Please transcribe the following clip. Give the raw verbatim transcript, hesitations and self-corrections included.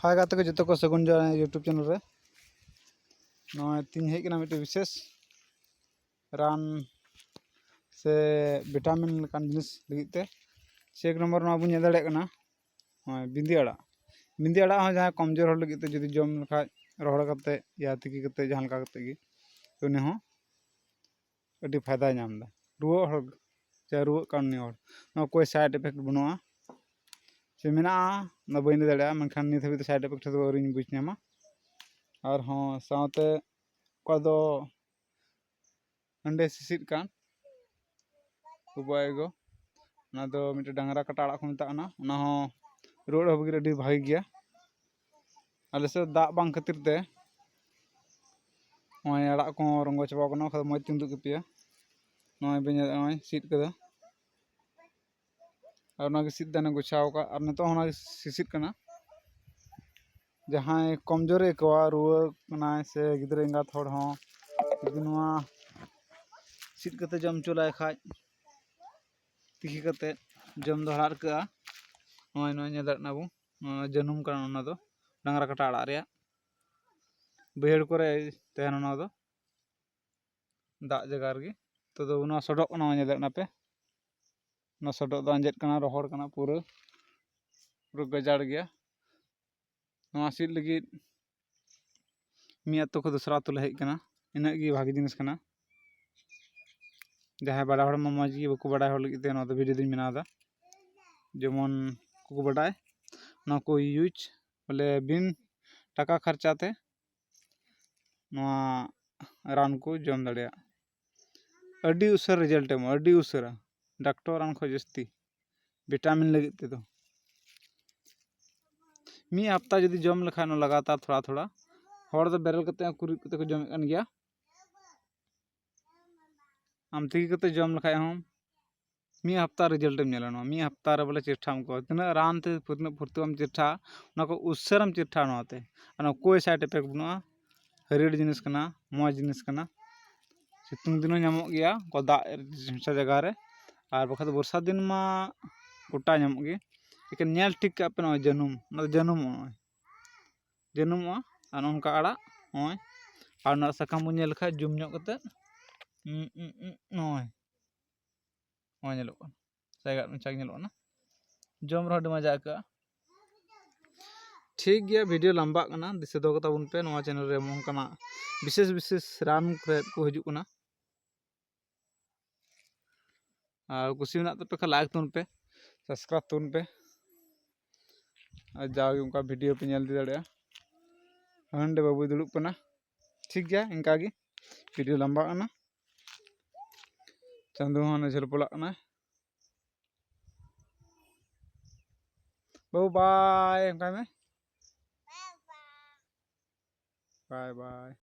ᱦᱟᱭ ᱜᱟᱛᱮ ᱠᱚ, ᱡᱚᱛᱚ ᱠᱚ ᱥᱟᱹᱜᱩᱱ ᱡᱚᱦᱟᱨ YouTube ᱪᱮᱱᱮᱞ ᱨᱮ᱾ ᱱᱚᱜᱼᱚᱭ ᱛᱤᱧ ᱦᱮᱡ ᱠᱟᱱᱟ ᱢᱤᱫᱴᱮᱱ ᱵᱤᱥᱮᱥ ᱨᱟᱱ ᱥᱮ ᱵᱷᱤᱴᱟᱢᱤᱱ ᱞᱮᱠᱟᱱ ᱡᱤᱱᱤᱥ ᱞᱟᱹᱜᱤᱫ ᱛᱮ᱾ ᱥᱮ ᱮᱠ ᱱᱚᱢᱵᱚᱨ ᱱᱚᱣᱟ ᱵᱚᱱ ᱧᱮᱞ ᱫᱟᱲᱮᱭᱟᱜ ᱠᱟᱱᱟ, ᱱᱚᱜᱼᱚᱭ ᱵᱤᱸᱫᱤ ᱟᱲᱟᱜ᱾ ᱵᱤᱸᱫᱤ ᱟᱲᱟᱜ ᱦᱚᱸ ᱡᱟᱦᱟᱸᱭ ᱠᱚᱢᱡᱳᱨ ᱦᱚᱲ ᱞᱟᱹᱜᱤᱫ ᱛᱮ ᱡᱩᱫᱤ ᱡᱚᱢ ᱞᱮᱠᱷᱟᱡ, ᱨᱚᱦᱚᱲ ᱠᱟᱛᱮ ᱭᱟ ᱛᱤᱠᱤ ᱠᱟᱛᱮ ᱡᱟᱦᱟᱸ ᱞᱮᱠᱟ ᱠᱟᱛᱮ ᱜᱮ, ᱩᱱᱤ ᱦᱚᱸ ᱟᱹᱰᱤ ᱯᱷᱟᱭᱫᱟᱭ ᱧᱟᱢ ᱮᱫᱟ᱾ ᱨᱩᱣᱟᱹᱜ ᱦᱚᱲ ᱥᱮ ᱨᱩᱣᱟᱹᱜ ᱠᱟᱱ ᱩᱱᱤ ᱦᱚᱲ, ᱱᱚᱣᱟ ᱠᱳᱭ side effect ᱵᱟᱹᱱᱩᱜᱼᱟ᱾ ᱥᱮ ᱢᱮᱱᱟᱜᱼᱟ, ᱚᱱᱟ ᱵᱟᱹᱧ ᱞᱟᱹᱭ ᱫᱟᱲᱮᱭᱟᱜᱼᱟ, ᱢᱮᱱᱠᱷᱟᱱ ᱱᱤᱛ ᱦᱟᱹᱵᱤᱡ ᱛᱮ side effect ᱫᱚ ᱟᱹᱣᱨᱤᱧ ᱵᱩᱡᱽ ᱧᱟᱢᱟ᱾ ᱟᱨᱦᱚᱸ ᱥᱟᱶᱛᱮ ᱚᱠᱟ ᱫᱚ ᱦᱟᱺᱰᱤ ᱥᱤᱥᱤᱨ ᱠᱟᱱ ᱩᱵᱟᱹᱭ ᱜᱚ, ᱚᱱᱟ ᱫᱚ ᱢᱤᱫᱴᱮᱱ ᱰᱟᱝᱨᱟ ᱠᱟᱴᱟ ᱟᱲᱟᱜ ᱠᱚ ᱢᱮᱛᱟᱜ ᱠᱟᱱᱟ᱾ ᱚᱱᱟ ᱦᱚᱸ ᱨᱩᱣᱟᱹᱜ ᱦᱚᱲ ᱞᱟᱹᱜᱤᱫ ᱟᱹᱰᱤ ᱵᱷᱟᱜᱮ ᱜᱮᱭᱟ᱾ ᱟᱞᱮ ᱥᱮᱫ ᱫᱟᱜ ᱵᱟᱝ ᱠᱷᱟᱹᱛᱤᱨ ᱛᱮ ᱱᱚᱜᱼᱚᱭ ᱟᱲᱟᱜ ᱠᱚᱦᱚᱸ ᱨᱚᱸᱜᱚ ᱪᱟᱵᱟᱣ ᱠᱟᱱᱟ, ᱵᱟᱠᱷᱟᱱ ᱫᱚ ᱢᱚᱡᱽ ᱛᱤᱧ ᱩᱫᱩᱜ ᱠᱮᱯᱮᱭᱟ᱾ ᱱᱚᱜᱼᱚᱭ ᱵᱮᱸᱡᱮᱫ, ᱱᱚᱜᱼᱚᱭ ᱥᱤᱫ ᱠᱟᱫᱟ᱾ ᱟᱨ ᱚᱱᱟᱜᱮ ᱥᱤᱫ ᱫᱟᱱᱮ ᱜᱚᱪᱷᱟᱣ ᱟᱠᱟᱫ, ᱟᱨ ᱱᱤᱛᱚᱜ ᱦᱚᱸ ᱚᱱᱟᱜᱮ ᱥᱤᱥᱤᱨ ᱠᱟᱱᱟ᱾ ᱡᱟᱦᱟᱸᱭ ᱠᱚᱢᱡᱳᱨᱮ ᱟᱹᱭᱠᱟᱹᱣᱟ, ᱨᱩᱣᱟᱹ ᱠᱟᱱᱟᱭ ᱥᱮ ᱜᱤᱫᱽᱨᱟᱹ ᱮᱸᱜᱟᱛ ᱦᱚᱲ ᱦᱚᱸ, ᱡᱩᱫᱤ ᱱᱚᱣᱟ ᱥᱤᱫ ᱠᱟᱛᱮ ᱡᱚᱢ ᱦᱚᱪᱚ ᱞᱟᱭ ᱠᱷᱟᱡ, ᱛᱤᱠᱤ ᱠᱟᱛᱮ ᱡᱚᱢ ᱫᱚ ᱦᱟᱲᱦᱟᱫ ᱟᱹᱭᱠᱟᱹᱜᱼᱟ᱾ ᱱᱚᱜᱼᱚᱭ, ᱱᱚᱜᱼᱚᱭ ᱧᱮᱞ ᱫᱟᱲᱮᱭᱟᱜ ᱠᱟᱱᱟ ᱵᱚᱱ, ᱱᱚᱣᱟ ᱡᱟᱹᱱᱩᱢ ᱠᱟᱱᱟ, ᱚᱱᱟ ᱫᱚ ᱰᱟᱝᱨᱟ ᱠᱟᱴᱟ ᱟᱲᱟᱜ ᱨᱮᱭᱟᱜ᱾ ᱵᱟᱹᱭᱦᱟᱹᱲ ᱠᱚᱨᱮ ᱛᱟᱦᱮᱱᱟ ᱱᱚᱣᱟ ᱫᱚ, ᱫᱟᱜ ᱡᱟᱭᱜᱟ ᱨᱮᱜᱮ᱾ ᱱᱤᱛᱚᱜ ᱫᱚ ᱱᱚᱣᱟ ᱥᱚᱰᱚᱜ ᱠᱟᱱᱟ, ᱱᱚᱜᱼᱚᱭ ᱧᱮᱞ ᱫᱟᱲᱮᱭᱟᱜ ᱠᱟᱱᱟ ᱯᱮ, ᱱᱚᱣᱟ ᱥᱚᱰᱚᱜ ᱫᱚ ᱟᱸᱡᱮᱫ ᱠᱟᱱᱟ, ᱨᱚᱦᱚᱲ ᱠᱟᱱᱟ, ᱯᱩᱨᱟᱹ, ᱯᱩᱨᱟᱹ ᱜᱟᱡᱟᱲ ᱜᱮᱭᱟ᱾ ᱱᱚᱣᱟ ᱥᱤᱫ ᱞᱟᱹᱜᱤᱫ ᱢᱤᱫ ᱟᱹᱛᱩ ᱠᱷᱚᱱ ᱫᱚᱥᱨᱟ ᱟᱹᱛᱩ ᱞᱮ ᱦᱮᱡ ᱠᱟᱱᱟ, ᱤᱱᱟᱹᱜ ᱜᱮ ᱵᱷᱟᱜᱮ ᱡᱤᱱᱤᱥ ᱠᱟᱱᱟ᱾ ᱡᱟᱦᱟᱸᱭ ᱵᱟᱰᱟᱭ ᱦᱚᱲ ᱢᱟ ᱢᱚᱡᱽ ᱜᱮ, ᱵᱟᱠᱚ ᱵᱟᱰᱟᱭ ᱦᱚᱲ ᱞᱟᱹᱜᱤᱫ ᱛᱮ ᱱᱚᱣᱟ ᱫᱚ video ᱫᱚᱧ ᱵᱮᱱᱟᱣ ᱮᱫᱟ᱾ ᱡᱮᱢᱚᱱ ᱠᱚ ᱵᱟᱰᱟᱭ, ᱱᱚᱣᱟ ᱠᱚ use, ᱵᱚᱞᱮ ᱵᱤᱱ ᱴᱟᱠᱟ ᱠᱷᱚᱨᱪᱟ ᱛᱮ ᱱᱚᱣᱟ ᱨᱟᱱ ᱠᱚ ᱡᱚᱢ ᱫᱟᱲᱮᱭᱟᱜᱼᱟ᱾ ᱟᱹᱰᱤ ᱩᱥᱟᱹᱨᱟ result ᱮᱢᱚᱜᱼᱟ, ᱟᱹᱰᱤ ᱩᱥᱟᱹᱨᱟ, ᱰᱟᱠᱛᱚᱨ ᱨᱟᱱ ᱠᱷᱚᱱ ᱡᱟᱹᱥᱛᱤ ᱵᱷᱤᱴᱟᱢᱤᱱ ᱞᱟᱹᱜᱤᱫ ᱛᱮᱫᱚ᱾ ᱢᱤᱫ ᱦᱟᱯᱛᱟ ᱡᱩᱫᱤ ᱡᱚᱢ ᱞᱮᱠᱷᱟᱱ ᱞᱟᱜᱟᱛᱟᱨ ᱛᱷᱚᱲᱟ ᱛᱷᱚᱲᱟ, ᱦᱚᱲ ᱫᱚ ᱵᱮᱨᱮᱞ ᱠᱟᱛᱮ ᱦᱚᱸ ᱠᱚ ᱨᱤᱫ ᱠᱟᱛᱮ ᱠᱚ ᱡᱚᱢᱮᱫ ᱠᱟᱱ ᱜᱮᱭᱟ᱾ ᱟᱢ ᱛᱤᱠᱤ ᱠᱟᱛᱮ ᱡᱚᱢ ᱞᱮᱠᱷᱟᱡ ᱦᱚᱸ ᱢᱤᱫ ᱦᱟᱯᱛᱟ result ᱮᱢ ᱧᱮᱞᱟ᱾ ᱱᱚᱣᱟ ᱢᱤᱫ ᱦᱟᱯᱛᱟ ᱨᱮ ᱵᱚᱞᱮ ᱪᱮᱴᱷᱟᱢ ᱟᱹᱭᱠᱟᱹᱣᱟ᱾ ᱛᱤᱱᱟᱹᱜ ᱨᱟᱱ ᱛᱮ, ᱛᱤᱱᱟᱹᱜ ᱯᱷᱩᱨᱛᱤ ᱵᱟᱢ ᱪᱮᱴᱷᱟᱜᱼᱟ, ᱚᱱᱟ ᱠᱚ ᱩᱥᱟᱹᱨᱟᱢ ᱪᱮᱴᱷᱟᱜᱼᱟ ᱱᱚᱣᱟ ᱛᱮ᱾ ᱟᱨ ᱱᱚᱣᱟ ᱠᱳᱭ side effect ᱵᱟᱹᱱᱩᱜᱼᱟ, ᱦᱟᱹᱨᱭᱟᱹᱲ ᱡᱤᱱᱤᱥ ᱠᱟᱱᱟ, ᱢᱚᱡᱽ ᱡᱤᱱᱤᱥ ᱠᱟᱱᱟ᱾ ᱥᱤᱛᱩᱝ ᱫᱤᱱ ᱦᱚᱸ ᱧᱟᱢᱚᱜ ᱜᱮᱭᱟ ᱚᱱᱠᱟ ᱫᱟᱜ ᱡᱷᱟᱨᱥᱟ ᱡᱟᱭᱜᱟ ᱨᱮ, ᱟᱨ ᱵᱟᱠᱷᱟᱡ ᱫᱚ ᱵᱚᱨᱥᱟ ᱫᱤᱱ ᱢᱟ ᱜᱚᱴᱟ ᱧᱟᱢᱚᱜ ᱜᱮ᱾ ᱮᱠᱮᱱ ᱧᱮᱞ ᱴᱷᱤᱠ ᱠᱟᱜ ᱯᱮ, ᱱᱚᱜᱼᱚᱭ ᱡᱟᱹᱱᱩᱢ, ᱚᱱᱟ ᱫᱚ ᱡᱟᱹᱱᱩᱢᱚᱜᱼᱟ ᱱᱚᱜᱼᱚᱭ᱾ ᱡᱟᱹᱱᱩᱢᱚᱜᱼᱟ᱾ ᱟᱨ ᱱᱚᱝᱠᱟ ᱟᱲᱟᱜ, ᱱᱚᱜᱼᱚᱭ᱾ ᱟᱨ ᱚᱱᱟ ᱥᱟᱠᱟᱢ ᱵᱚᱱ ᱧᱮᱞ ᱞᱮᱠᱷᱟᱡ zoom ᱧᱚᱜ ᱠᱟᱛᱮᱫ, ᱩᱸ, ᱩᱸ, ᱩᱸ, ᱱᱚᱜᱼᱚᱭ᱾ ᱱᱚᱜᱼᱚᱭ ᱧᱮᱞᱚᱜ ᱠᱟᱱᱟ, ᱥᱟᱭᱜᱟᱫ ᱢᱟᱪᱷᱟ ᱜᱮ ᱧᱮᱞᱚᱜ ᱠᱟᱱᱟ᱾ ᱡᱚᱢ ᱨᱮᱦᱚᱸ ᱟᱹᱰᱤ ᱢᱚᱡᱟ ᱟᱹᱭᱠᱟᱹᱜᱼᱟ᱾ ᱴᱷᱤᱠ ᱜᱮᱭᱟ, video ᱞᱟᱢᱵᱟᱜ ᱠᱟᱱᱟ, ᱫᱤᱥᱟᱹ ᱫᱚᱦᱚ ᱠᱟᱛᱟ ᱵᱚᱱ ᱯᱮ, ᱱᱚᱣᱟ channel ᱨᱮ ᱮᱢᱚᱱ ᱚᱱᱠᱟᱱᱟᱜ ᱵᱤᱥᱮᱥ ᱵᱤᱥᱮᱥ ᱨᱟᱱ ᱠᱚ ᱦᱤᱡᱩᱜ ᱠᱟᱱᱟ᱾ ᱟᱨ ᱠᱩᱥᱤ ᱢᱮᱱᱟᱜ ᱛᱟᱯᱮ ᱠᱷᱟᱱ like ᱛᱟᱵᱚᱱ ᱯᱮ, subscribe ᱛᱟᱵᱚᱱ ᱯᱮ᱾ ᱟᱨ ᱡᱟᱣᱜᱮ ᱚᱱᱠᱟ video ᱯᱮ ᱧᱮᱞ ᱤᱫᱤ ᱫᱟᱲᱮᱭᱟᱜᱼᱟ᱾ ᱦᱟᱸᱰᱮ ᱵᱟᱹᱵᱩᱭ ᱫᱩᱲᱩᱵ ᱠᱟᱱᱟ᱾ ᱴᱷᱤᱠ ᱜᱮᱭᱟ, ᱤᱱᱠᱟ ᱜᱮ video ᱞᱟᱢᱵᱟᱜ ᱠᱟᱱᱟ᱾ ᱪᱟᱸᱫᱚ ᱦᱚᱸ ᱦᱟᱱᱮ ᱡᱷᱟᱹᱞ ᱯᱟᱞᱟᱜ ᱠᱟᱱᱟᱭ᱾ ᱵᱟᱹᱵᱩ bye ᱚᱱᱠᱟᱭ ᱢᱮ᱾ Bye bye᱾